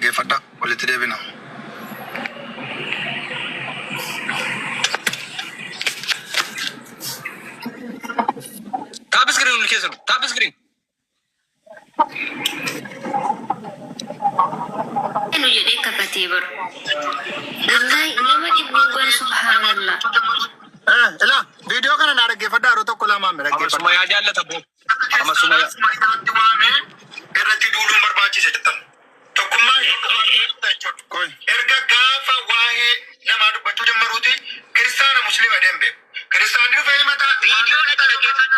Dhaggeeffadhaa. Walitti deebina. Tap screen hundi keessanu. Tap screen. Nu jedhee kakatee bar. Wallahi nama dhibbuun bar subhaanallah. Eh, ilaa viidiyoo kana naa dhaggeeffadhaa yeroo tokko lamaan Amma dhaggeeffadhaa. sumayaa jaallata boo. Amma sumayaa. Sumayyaatti waamee irratti duuluun barbaachise jettan. Tokkummaa jechuudha. Erga gaafa waa'ee namaa dubbachuu jammaruuti kiristaana musliima deembe. Kiristaanni dhufee himataa. Viidiyoo dhaqi dhaggeeffadhu.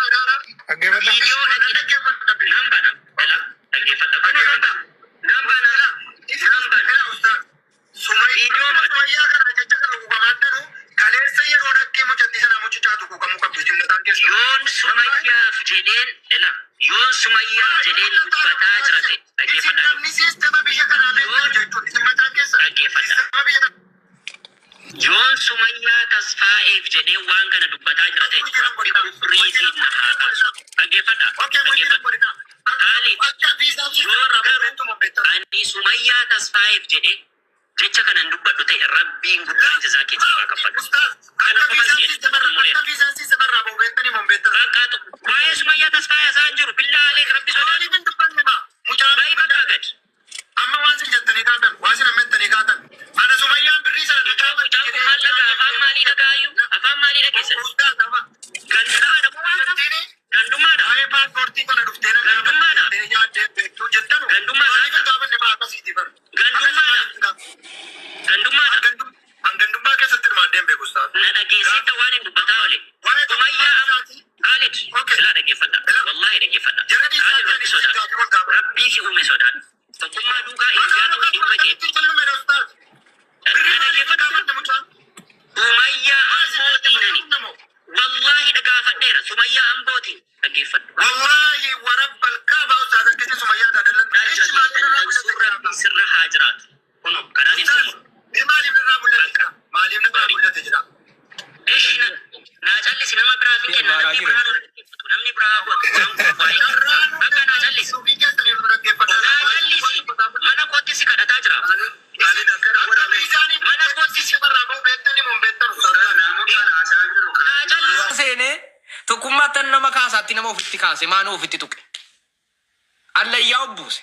Dhaggeeffadhaa. Viidiyoo dhaqi dhaggeeffadhu. Nan bana. Ela dhaggeeffadha. Nan bana. Nan bana. Nan bana. Viidiyoo Sumayyaa kana jecha kana quuqamaa kaleessa yeroo dhaqqee mucattii sanaa mucichaatu quuqamuu qabdu jimlataan keessa. Yoon sumayyaaf jedheen ela yoon sumayyaaf jedheen dubbataa jira ta'e Isin dhaggeeffadha. namni siistama biyya kanaa beektu jechuudha. Isin mataan keessa. Dhaggeeffadha. Siistama biyya kanaa. Yoon sumayyaa tasfaa'eef jedhee waan kana dubbataa jira ta'e rabbi kufriitiin na haa kaasu. Dhaggeeffadha. Okay, bulchina Dhaggeeffadha. godina. Kaalid Akka viizaan yoon siistama irraa garuu beektu beektu. ani sumayyaa tasfaa'eef jedhee jecha kanan dubbadhu ta'e rabbiin guddaan jazaa keetii irraa kaffala. Ustaaz, Kana akka qofan viizaan jedhe siistama irraa xumureera. akka viizaan siistama irraa bahu beektanii moo hin beektan? Raqqaatu waa'ee sumayyaa tasfaa'ee haasa'aa hin jiru. Billaa aleek rabbi sodaadhu. Maaliif hin dubbanne maa? Mucaan Baay'ee bakka gadi. amma waan isin jettanii kaatan, waan isin amma jettanii kaatan. Ana Sumayyaan birrii sana Mucaan mucaan kun maal dhagaa afaan maalii dhagaayyuu afaan maalii dhageessan? Ustaaz, amma Gandummaadha moo waan kana? jettiini Gandummaadha. waa'ee paaspoortii kana dhuftee na Gandummaadha. gaafatte nyaattee beektuu jettanu. Gandummaa Maaliif hin saata. gaafanne maa akkasiiti bara? Gandummaadha. Gandummaadha. Gandummaa keessatti hirmaadhee hin beeku ustaaz. Na dhageessetta waan hin dubbataa oole. Waa'ee Sumayyaa tokkummaa amma isaatii. Kaalid Okay. silaa dhaggeeffadha. Ila. Wallaahi dhaggeeffadha. Jara Kaalid dhiisaa rabbi jedhanii sodaadhu. gaafii wal gaafatu. Rabbii si uume sodaadhu. Tokkummaa duukaa Maqaan iyyaatu dhimma kee. akkamitti callume ustaaz? Na Birrii maaliif hin dhaggeeffadhu. gaafanne mucaan? Sumayyaa Maa isin ambootiin ani. namoo? Wallaahi dhagaafadheera. Sumayyaa ambootiin dhaggeeffadhu. Wallaahi warabbal kaabaa ustaaz akkasii Sumayyaa taadallan. Ichi maaliif irraa Dallansuu mul'ate rabbii jira? sirra haa jiraatu. Kunoo kanaan hin Ustaaz, xumuru. mee maaliif irraa mul'ate Bakka. jira? Maaliif irraa mul'ate jira? Ishi na naa callisi nama biraaf hin kenna. Baaraa Namni jira. biraa nu dhaggeeffatu. Namni biraa haa godhu. Waan kun waa'ee. Bakka naa callisi. Suufii keessanii nu dhaggeeffadhaa. Naa callisi. Mana kootti si kadhataa jira. Mana kootti si irraa bahu beektanii moo hin beektanu? naa callisi. Seenee tokkummaatti nama kaasaatti nama ofitti kaase maanoo ofitti tuqe. Allayyaa obbuuse.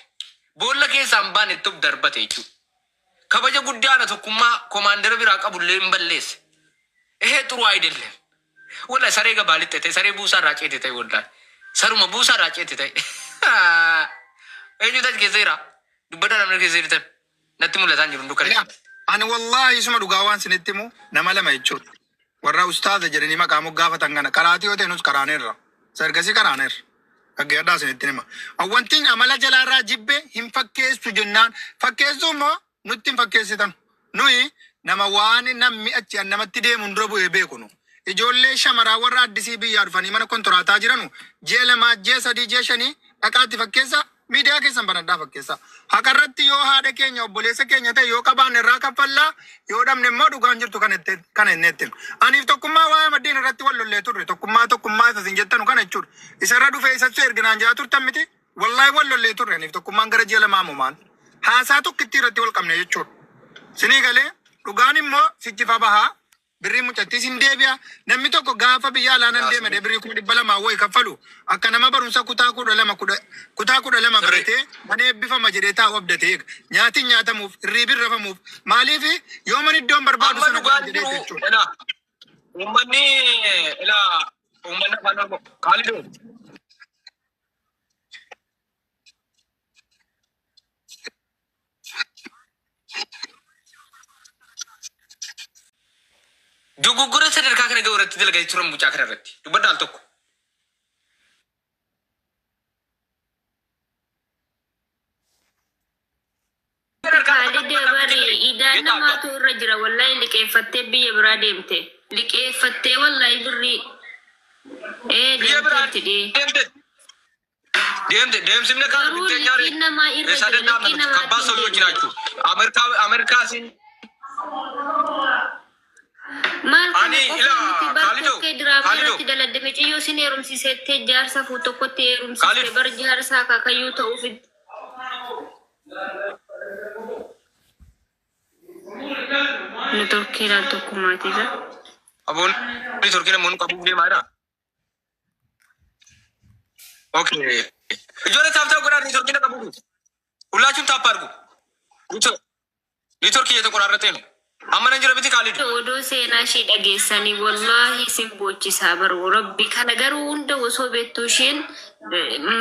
Boolla keessaa hin baane itti of darbate jechuudha. Kabaja guddaadha tokkummaa komaandara biraa qabullee hin balleesse. Ehee xuruu አይደለም. Wala saree gabaa lixxe ta'e saree buusaa irraa ceete ta'e wallahi. Saruma buusaa irraa ceete ta'e. Eenyutu achi keessa jira? Dubbadhaa namni keessa jirtan. Natti mul'ataa hin jiru dukkana Ila, keessatti. Ani wallaahi isuma dhugaa waan isinitti himu nama lama jechuudha. Warra ustaaza jedhanii maqaa moggaafatan kana karaatii yoo ta'e nus karaaneerra. Sargasii karaaneerra. Dhaggeeffadhaa isinitti hima. Wanti amala jalaarraa jibbe hin fakkeessu jennaan fakkeessuu immoo nutti hin fakkeessitan. Nuyi nama waan namni achi namatti deemu dura bu'ee beeku nu. Ijoollee shamaraa warra addisii biyyaa dhufanii mana kontoraataa jiranu ji'a 2, ji'a 3, ji'a 5 dhaqaatti fakkeessa miidiyaa keessan banadhaa fakkeessa. Haqarratti yoo haadha keenya obboleessa keenya ta'e yoo qabaanne irraa kaffallaa yoo dhabne immoo dhugaan jirtu kana itti kana inni itti. Aniif tokkummaa waa'ee maddiin irratti wal lollee turre tokkummaa tokkummaa isa isin jettanu kana jechuudha. Isarra dhufee isattu erginaan jaa turtan miti. Wallaahi wal lollee turre aniif tokkummaan gara ji'a 2 mumaan. Haasaa tokkittii irratti wal qabne jechuudha. Sinii galee dhugaan immoo sichifa bahaa birrii mucattii sin deebi'a. Namni tokko gaafa biyya alaa nan deema jedhee birrii 200,000 wayi kaffalu akka nama barumsa kutaa 12 kudha kutaa 12 Sirrii. baratee mana eebbifama jedhee taa'u abdatee eega. Nyaatiin nyaatamuuf hirriibin rafamuuf maaliif yoo mana iddoon barbaadu Amma sana dhugaan ga'a jedhee jiru jechuudha. ilaa uummanni ilaa uummanni afaan Oromoo Kaalidoo. Dogoggora sadarkaa kana ga'u irratti dalaganii turan mucaa kana irratti. Dubbadhaa al tokko. Sadarkaa kana Kaalid bari idaan Geeta abbaa. namaatu irra jira wallahi liqeeffattee biyya biraa deemte liqeeffattee wallahi birrii ee Biyya biraa deemteetti dhee deemte. Deemte deemsifne kaan garuu bittee nyaare. liqiin namaa irra Eessaa jira danda'amna liqii nuti kabbaa namaatiin sayyoo deemte jiraachuu. Ameerikaa Ameerikaa siin maal kana ani qofa ilaa miti bar Kaalidoo tokkee diraamaa Kaalidoo irratti daladde miciyyoo sin heerumsiisettee jaarsa fuu tokkotti heerumsiiste Kaalid bar jaarsa akaakayyuu ta'uuf. Turkii laal tokkummaatiisa. Aboon Turkii namoonni qabuuf deemaa jira. Okay. Ijoollee tap tap godhaa neetworkii na qabuuf. ሁላችሁም tap አድርጉ። ኔትወርክ እየተቆራረጠ ነው። Amma nan jira miti Kaalidu. Oduu seenaa ishee dhageessanii wallaahi isin boochisaa baru rabbi kana garuu hunda osoo beektuu isheen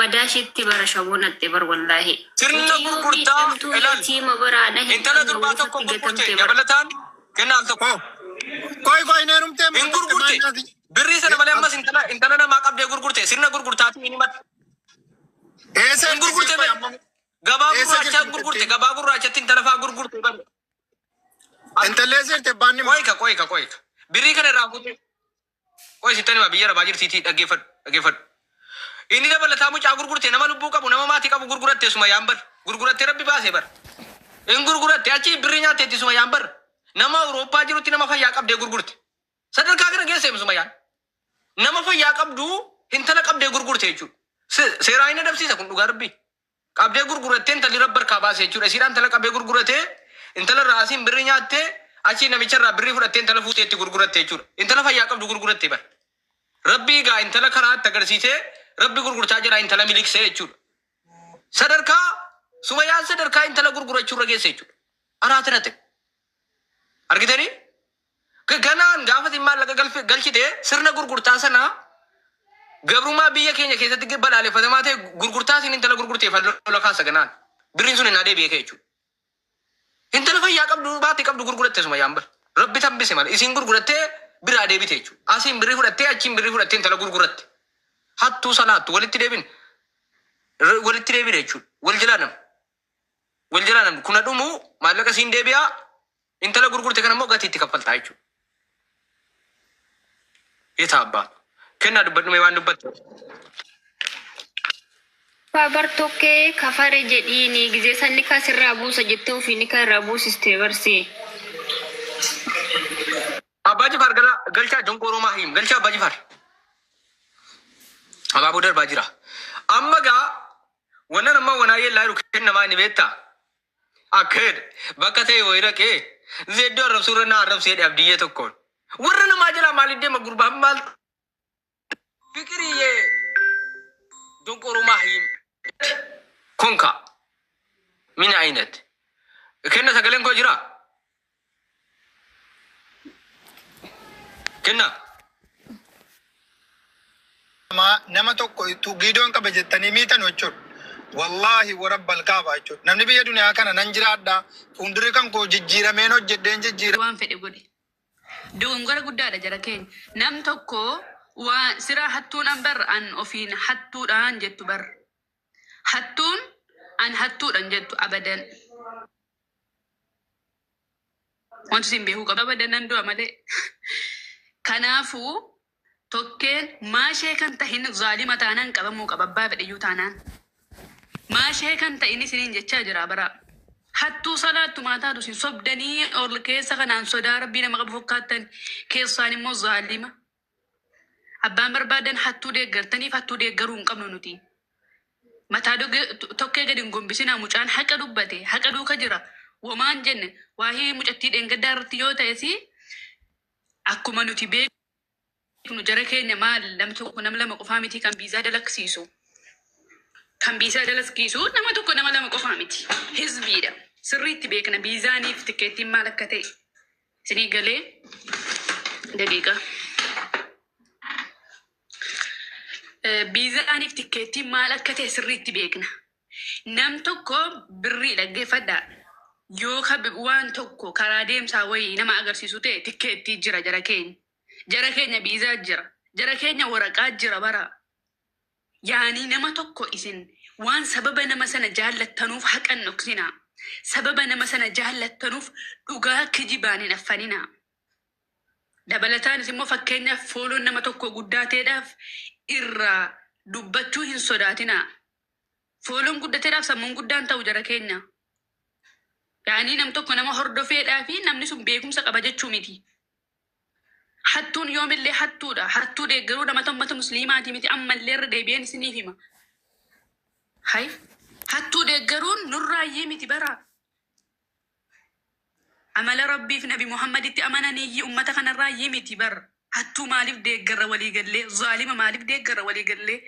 madaa isheetti bara shaboo natte bar wallaahi. Sirna Mucayyoo gurgurtaa miidhamtuu ilaal. yatiima biraadha hin Intala qabne durbaa tokko uffatti gurgurte gatamte bara. dabalataan kennaa al tokko. Qoy qoy hin heerumtee Hin gurgurte. Birrii sana malee ammas intala namaa qabdee gurgurte sirna gurgurtaatiin hin himatte. Eessa Hin gurgurte bee. Gabaa Eessa gurraachaa jirti gurgurte mucattiin? gabaa gurraachatti intala faa gurgurte bane. Intalli eessa jirti abbaan nima? Qoyka qoyka qoyka. Birrii kana irraa fuute. Qoy sittan hima biyya rabaa jirtiitii dhaggeeffadhu dhaggeeffadhu. Inni dabalataa mucaa gurgurte nama lubbuu qabu nama maatii qabu gurguratte sumayyaan bar. Gurguratte rabbi baasee bar. Hin gurguratte achi birrii nyaatteetti sumayyaan bar. Nama Awurooppaa jirutti nama fayyaa qabdee gurgurte. Sadarkaa kana geesse sumayyaan. Nama fayyaa qabdu intala qabdee gurgurte jechuudha. Seeraa inni adabsiisa kun dhugaa rabbi. Qabdee gurgurattee intalli rabbi harkaa baase jechuudha. Isiidhaan intala qabdee gurguratee intala irraa asiin birrii nyaattee achii namicha irraa birrii fudhattee intala fuutee itti gurguratte jechuudha. Intala fayyaa qabdu gurguratte bar. Rabbii egaa intala karaa itti agarsiisee rabbi gurgurtaa jira intala miliqsee jechuudha. Sadarkaa sumayyaan sadarkaa intala gurgurachuu irra geesse jechuudha. Araati nate. Argitanii? Ganaan gaafa isin maallaqa galchite sirna gurgurtaa sanaa gabrummaa biyya keenya keessatti balaaleffatamaa ta'e gurgurtaa isin intala gurgurteef lola kaasa ganaan. Birriin sun hin adeebi'ee ka'e jechuudha. Intala fayyaa qabdu baatee qabdu gurguratte sumayyaan bar. Rabbi tambise malee isin gurgurattee biraa deebite jechuudha. Asiin birrii fudhattee achiin birrii fudhattee intala gurguratte. Hattuu salaattu walitti deebin walitti deebine jechuudha. Wal jalaa nam. Wal jalaa nam. Kuna dhumu maallaqa siin deebi'aa intala gurgurte kana immoo gatii itti kaffaltaa jechuudha. Yeeta abbaa. Kennaa dubbadhu mee waan dubbatte. Bar tokkee kafare jedhiini gizee sanni kasirraa buusa jettee ofii ni kan irraa buusiste barsee. Abbaa Jifaar gala galchaa jonqooroo maahim galchaa Abbaa Jifaar. Abaaboo darbaa jira. Amma gaa wannan amma wanaa yeellaa jiru kennamaa inni beektaa? Akka jedhe bakka ta'e wayii dhaqee zeeddoo arrabsuu irra na arrabsee jedhe abdiyyee tokkoon. Warra namaa jalaa maaliif deema gurbaan maal? Fiqiriyyee donqooroo maahim konka mina ayinat. Kenna sagaleen koo jira? Kenna. Nama tokko giidoon qaba jettanii miitan jechuudha. Wallaahi warabbal kaaba jechuudha. Namni biyya duniyaa kana nan jiraadha. Fuuldurri kan koo jijjiirameen hojjedheen jijjiira. Waan fedhe godhe. Dogongora guddaadha jara keenya. Nam tokko waan sira hattuun an bar an ofiin hattuudhaan jettu bar. Hattuun an hattuudhaan jettu abadan. Wanti isin beekuu qaba abadan nan du'a malee. Kanaafuu tokkeen maashee kan tahin zaalima taanaan qabamuu qaba abbaa fedhiyyuu taanaan. Maashee kan ta'in isiniin jechaa jira bara. Hattuu salaattu maataatu isin sobdanii ol keessa kanaan sodaa rabbii nama qabu fakkaattan keessaan immoo zaalima. Abbaan barbaadan hattuu deeggartaniif hattuu deeggaruu hin qabnu nuti. Mataa tokkee gadi hin gombisinaa mucaan haqa dubbate haqa duuka jira. Womaan jenne waa'ee mucattii dheengaddaa irratti yoo ta'es akkuma nuti beeknu jara keenya maal nam tokko nam lama qofaa miti kan biizaa dalaksiisu. Kan biizaa dalaksiisu nama tokko nama lama qofaa miti. Hizbiidha. Sirriitti beekna biizaaniif tikkeettiin maal akka ta'e. Isinii galee daqiiqa. Biizaaniif tikkeettiin maal akka ta'e sirriitti beekna. Nam tokko birrii dhaggeeffadhaa. Yoo waan tokko karaa deemsaa wayii nama agarsiisu ta'e tikkeettii jira jara keenya. Jara keenya biizaa jira. Jara keenya waraqaa jira bara. Yaanii nama tokko isin waan sababa nama sana jaallattanuuf haqan dhoksinaa. Sababa nama sana jaallattanuuf dhugaa kijibaan hin affaninaa. Dabalataanis immoo fakkeenyaaf fooloon nama tokko guddaa ta'eedhaaf irraa dubbachuu hin sodaatinaa. Fooloon guddateedhaaf sammuun guddaan ta'u jara keenya. Yaanii nam tokko nama hordofeedhaa fi namni sun beekumsa qaba jechuu miti. Hattuun yoomillee hattuudha. Hattuu deeggaruu nama ummata musliimaati miti ammallee irra deebi'een isiniif hima. Hay hattuu deeggaruun nurraayyee miti bara. Amala Rabbiif Nabi Muhammaditti amananiiyyi ummata kanarraayyii miti bar. Hattuu maaliif deeggarra walii gallee? Zaalima maaliif deeggarra walii gallee?